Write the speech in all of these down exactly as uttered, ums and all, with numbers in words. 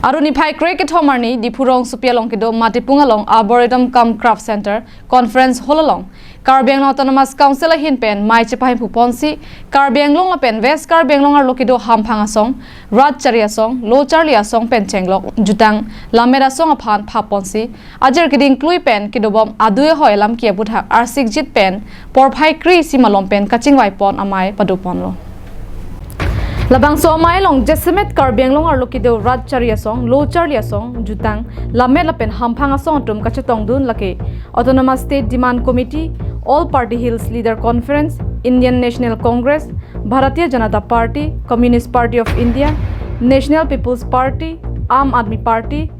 Arni phai kre kethom arni Diphu rongsopi along kedo Matipung along Arboretum cum Craft Center Conference Hall along Karbi Anglong Autonomous Council ahin pen mei chepahemphu ponsi Karbi Anglong lapen West Karbi Anglong arlo kedo hamphang asong, rat charli asong, lo charli asong pen chenglok jutang lammet asong aphan phap ponsi ajir keding klui pen kedobom adui ahoi lamki aputhak arsik jit pen porphai kre isi malom pen kachingvai pon amei pado ponlo. Labangso amei along jasemet Karbi Anglong arlo kedo rat charli asong, lo charli asong, jutang lammet lapen hamphang asong atum kachetongdun lake Autonomous State Demand Committee, All Party Hills Leader Conference, Indian National Congress, Bharatiya Janata Party, Communist Party of India, National People's Party, Aam Aadmi Party,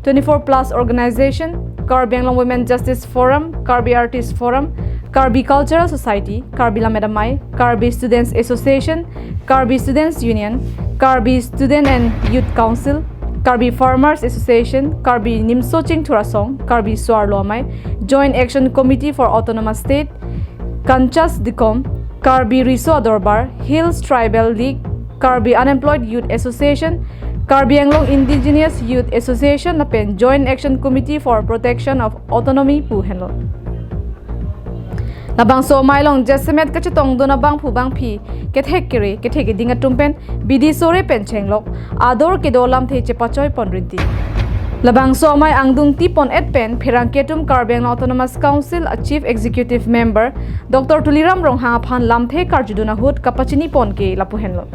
twenty-four Plus Organization, Karbi Anglong Women Justice Forum, Karbi Artists Forum, Karbi Cultural Society, Karbi Lammet Amei, Karbi Students Association, Karbi Students Union, Karbi Student and Youth Council, Karbi Farmers Association, Karbi Nimso Chingthur Asong, Karbi So-arlo Amei, Joint Action Committee for Autonomous State, Kanchas Dikom, Karbi Riso Adorbar, Hills Tribal League, Karbi Unemployed Youth Association, Karbi Anglong Indigenous Youth Association lapen Joint Action Committee for Protection of Autonomy pu henlo. Labangso amei along jasemet kachetongdun abangphu bangphi, kethek kere, kethek keding atum pen bidi sore pen chenglok ador kedo lamthe chepachoi pon rinti. Labangso amei angdung ti pon et pen pherangke atum Karbi Anglong Autonomous Council a Chief Executive Member Doctor Tuliram Ronghang aphan lamthe karjudun ahut kapachini pon ke lapu henlo.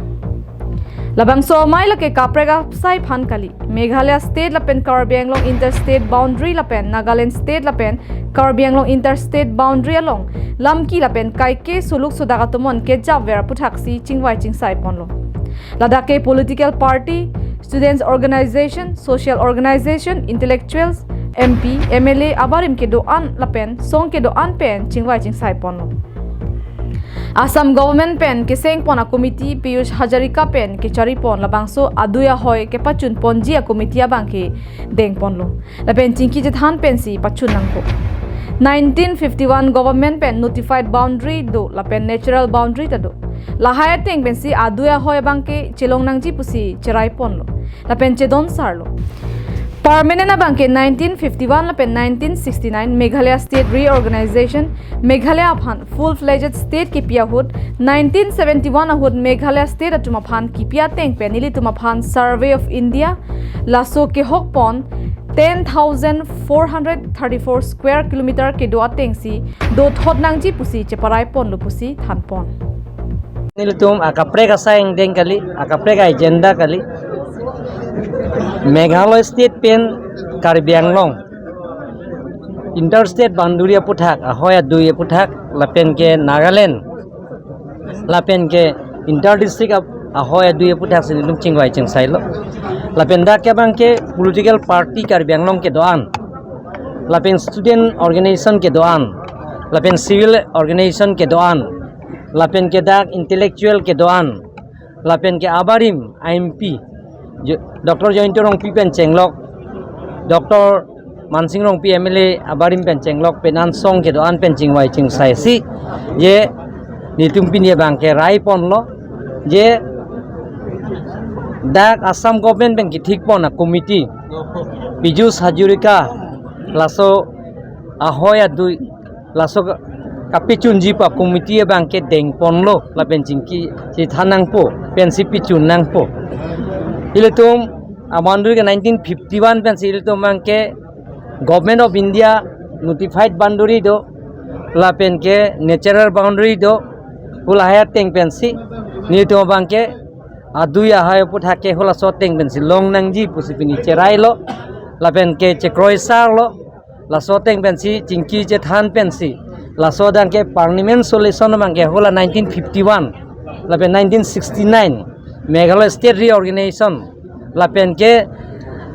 Labangso amei lake kaprek asai aphan kali. Meghalaya State lapen Karbi Anglong Interstate Boundary lapen Nagaland State lapen Karbi Anglong Interstate Boundary along lamki lapen kaike suluk sudak atum an kejapver aputhaksi chingvai chingsai ponlo. Ladak ke political party, students organization, social organization, intellectuals, M P, M L A abarim kedo-an lapen song kedo-an pen chingvai chingsai ponlo. Assam government pen keseng pon a committee Piyush Hazarika pen kechari pon labangso adui ahoi kepachun ponji a committee abang ke deng ponlo. Lapen chingki chethan pensi pachun nangpo. Nineteen fifty-one government pen notified boundary do lapen natural boundary ta do. Lahai ateng pensi adui ahoi abang ke chelong nangji pusi cherai ponlo. Lapen chedon sarlo. Permanent abang ke nineteen fifty-one lapen nineteen sixty-nine Meghalaya State Reorganization, Meghalaya aphan full-fledged state kipi ahut, nineteen seventy-one ahut Meghalaya State atum aphan kipi ateng pen nelitum aphan Survey of India laso kehok pon ten thousand four hundred thirty-four square kilometer kedo atengsi dothot nangji pusi cheparai ponlo pusi than pon. Nelitum akaprek asai angdeng kali, akaprek agenda kali. Meghalaya State pen Karbi Anglong interstate boundary aputhak, ahoi adui aputhak, lapen ke Nagaland, lapen ke inter-district ap-, ahoi adui aputhaksi nelitum chingvai chingsailo. Lapen dak ke abang ke political party Karbi Anglong kedo-an, lapen student organization kedo-an, lapen civil organization kedo-an, lapen ke dak intellectual kedo-an, lapen ke abarim M P, Jo-, Doctor Jayanta Rongpi pen chenglok, Doctor Mansing Rongpi M L A abarim pen chenglok pen an song kedo-an pen chingvai chingsaisi, je nelitum pini abang ke rai ponlo, je dak Assam government pen kethik pon a committee, Piyush Hazarika laso ahoi adui laso ka-, kapachunji pu a committee abang ke deng ponlo, lapen chingki chethan nangpo, pensi pachun nangpo. Ilitum a boundary ke nineteen fifty-one pensi ilitum abang ke Government of India notified boundary do, lapen ke natural boundary do, pu lahai ateng pensi nelitum abang ke adui ahoi aputhak ke halaso ateng pensi long nangji pusi pini cherailo, lapen ke chekroi sarlo, laso ateng pensi chingki chethan pensi, laso adang ke permanent solution abang ke hala nineteen fifty-one lapen nineteen sixty-nine Meghalaya State Reorganization, lapen ke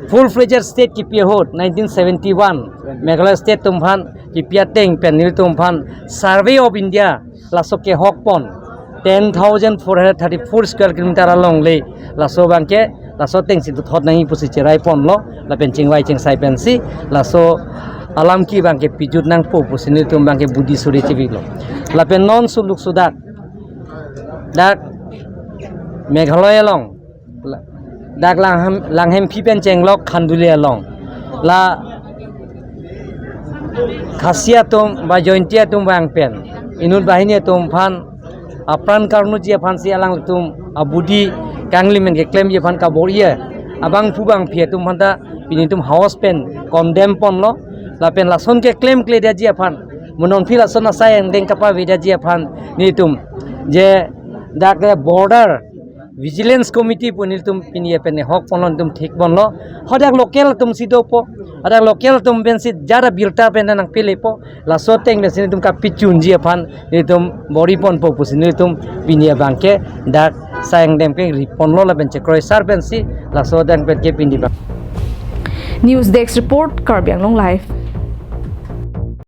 full-fledged state kipi ahut nineteen seventy-one Meghalaya State atum aphan kipi ateng pen nelitum aphan Survey of India laso kehok pon ten thousand four hundred thirty-four square kilometer alongle, laso abang ke laso atengsi dothot nangji pusi cherai ponlo, lapen chingvai chingsai pensi laso alamki abang ke pajut nangpo pusi nelitum abang ke bidi sore chebiklo. Lapen non suluk sudak dak Meghalaya along la-, Dak Langhem, Langhemphi pen chenglok Khanduli along, la Khasi atum ba Jaintia atum vang pen inut banghini atum aphan apran karnuji aphansi alanglitum abudi kanglim pen keklemji aphan kabor-i abangphu bangphi atum aphanta pini netum house pen condemn ponlo. Lapen lason keklemkledetji aphan, mo nonphi lason asai angdeng kapavedetji aphan netum je dak le border vigilance committee pu nelitum pini pen hok ponlo, netum thik ponlo. Hadak local atumsi dopo, hadak local atum pensi jara birta pen nangpelepo. Laso ateng pensi netum kapachunji aphan netum bor-i ponpo pusi netum pini abangke dak asai angdeng ke ri ponlo lapen chekroisar pensi laso ateng pen ke pini abang. News Desk Report, Karbi Anglong Live.